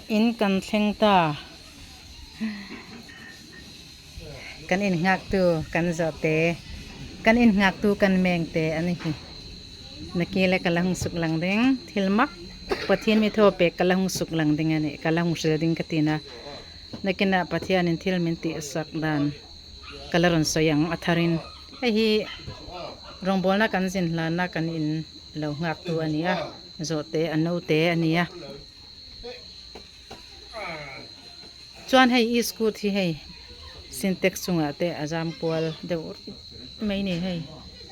In kan thleng ta. Kan in nghak tu kan zawh te kan in nghak tu kan meng te ani hi nakile ka la hung suk lang ding thil mak tak Pathian mi thaw pek ka la hung suk lang ding ani ka la hung hril ding ka ti na nakinah Pathian in thil min tih sak dan ka la rawn sawi ang a thar in hei hi rawngbawlna kan zin hlana kan in lo nghak tu ani a zawh te a naute ani a. Chuan hei e scoot hi hei sintex chungah te a zam kual deuh ruih mai a ni hei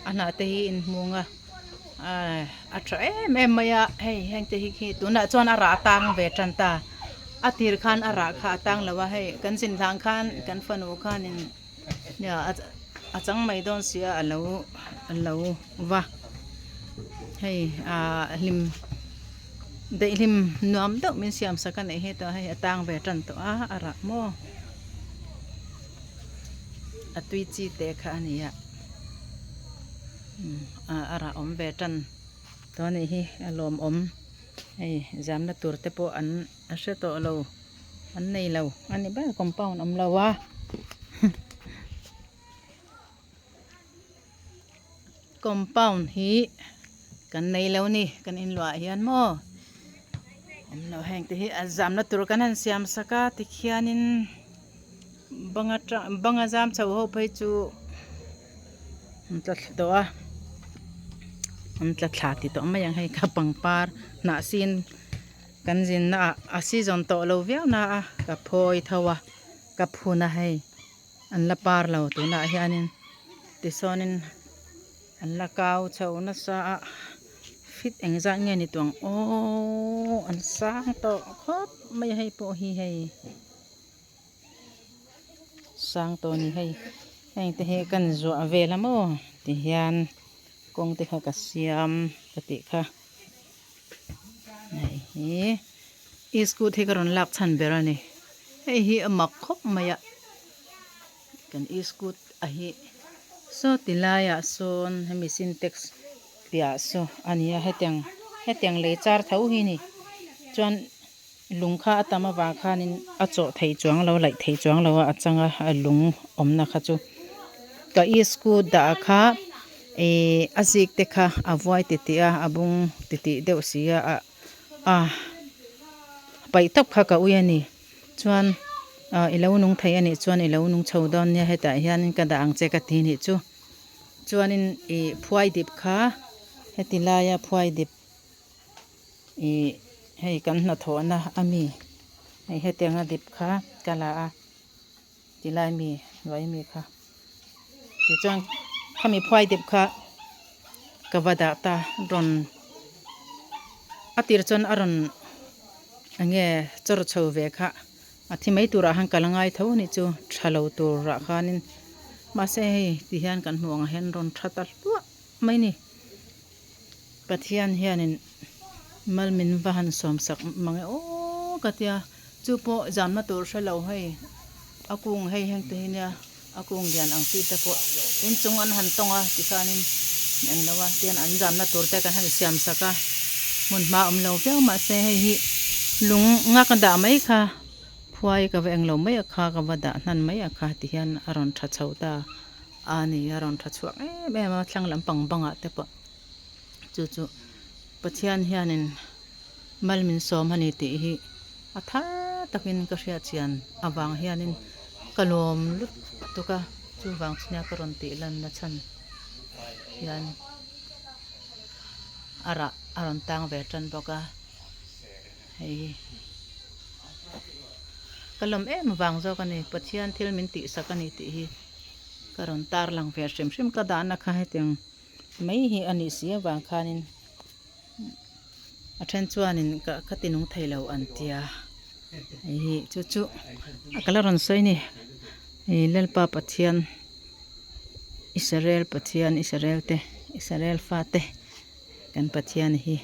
a hnah te hi inhmung a ahh a tha em em mai a hei heng te hi khi tunah chuan a rah tang ve tan ta a tir khan a rah kha a tang lo a hei kan zin hlang khan kan fanu khanin nia a chang mai dawn si a alo alo va hei ahh hlim. Daihlim nuam deuh min siam sak a nih hi tawh hei a tang ve tan tawh a a rah maw a tui chi te kha a ni a a rah awm ve tan tawh a nih hi a lawmawm hei zamna tur te pawh an hre tawh lo an nei lo a ni ber compound awm lo a. Compound hi kan nei lo ni kan inluah hian maw awm lo heng te hi a zamna tur kan han siam sak a tikhianin bang atang bang a zam chho ho phei chu an tla thla tawh a an tla thla ti tawh mai ang hei kha pangpar hnah sin kan zinna ah a season tawh lo viau na a ka phawi tho a ka phun a hei. An la par lo tunah hianin tichuanin an la kau chho nasa a fit engzat nge ni tawh ang aww an sang tawh khawp mai a hei pawh hi hei sang tawh a ni hei heng te hi kan zuah vel a maw tihian kawng te kha ka siam ka tih kha hei hi scooty hi ka rawn lak chhan ber a ni hei hi a mak khawp mai a kan scooty a hi saw ti laiah sawn hemi sintex piah saw a ni a hetiang hetiang lei char tho hi a ni chuan lung kha a tam avang khanin a chawh thei chuang lo laih thei chuang lo a a chang a a lung awmna kha chu ka scooty dah kha ihh a zik te kha a vuai titih a a bung titih deuh si a a paih tawp kha ka ui a ni chuan ah i lo nung thei a nih chuan i lo nung chho dawn nia hetah hianin ka dah ang che ka ti nih chu chuanin ih phuai dip kha heti laia phuai dip ih hei kan hnathawhna a mi hei hetianga dip kha ka la a tilai mi hnuai mi kha tichuan khami phuai dip kha ka va dah ta rawn a tir chuan a rawn eng nge chawr chho ve kha a thi mai turah khan ka la ngai tho a nih chu tha lo turah khanin mahse hei ti hian kan hmuh ang hian rawn tha ta hluah mai a ni. Pathian hianin mal min va han sawm sak mang e aw ka tia chu pawh zamna tur hre lo hei a kung hei heng te hi nia a kung lian ang chi te pawh inchung an han tawng a tikhanin eng lo a tian an zamna tur te kan han siam sak a hmun hma awm lo viau mahse hei hi lung nga ka dah mai kha phuai ka va eng lo mai a kha ka va dah hnan mai a kha ti hian a rawn tha chho ta. A ni a rawn tha chhuak em em a thlang lampang bangah te pawh chu chu Pathian hianin mal min sawm a ni tih hi a thar takin ka hriat chian avang hianin ka lawm lutuk a chuvang chu nia ka rawn tih lan na chhan hian a rah a rawn tang ve tan bawk a hei hi ka lawm em avang zawk a ni Pathian thil min tihsak a ni tih hi. Ka rawn tar lang ve hrim hrim ka dahna kha hetiang mai hi a nih si avang khanin a then chuanin ka ka ti nung thei lo an tia hei hi chu chu a ka la rawn sawi a ni ih Lalpa Pathian Israel Pathian Israel te Israel fate kan Pathian hi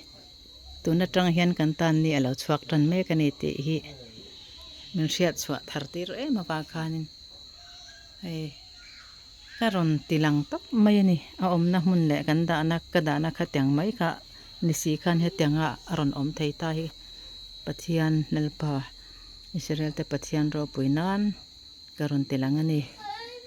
tun atang hian kan tan ni a lo chhuak tan mek a ni tih hi min hriat chhuah thar tir em avang khanin. Hei ka rawn ti lang tawp mai a ni a awmna hmun leh kan dahna ka dahna kha tiang mai kha ni si khan hetianga a rawn awm thei ta hi Pathian Lalpa. Israel te Pathian ropui nan ka rawn ti lang a ni.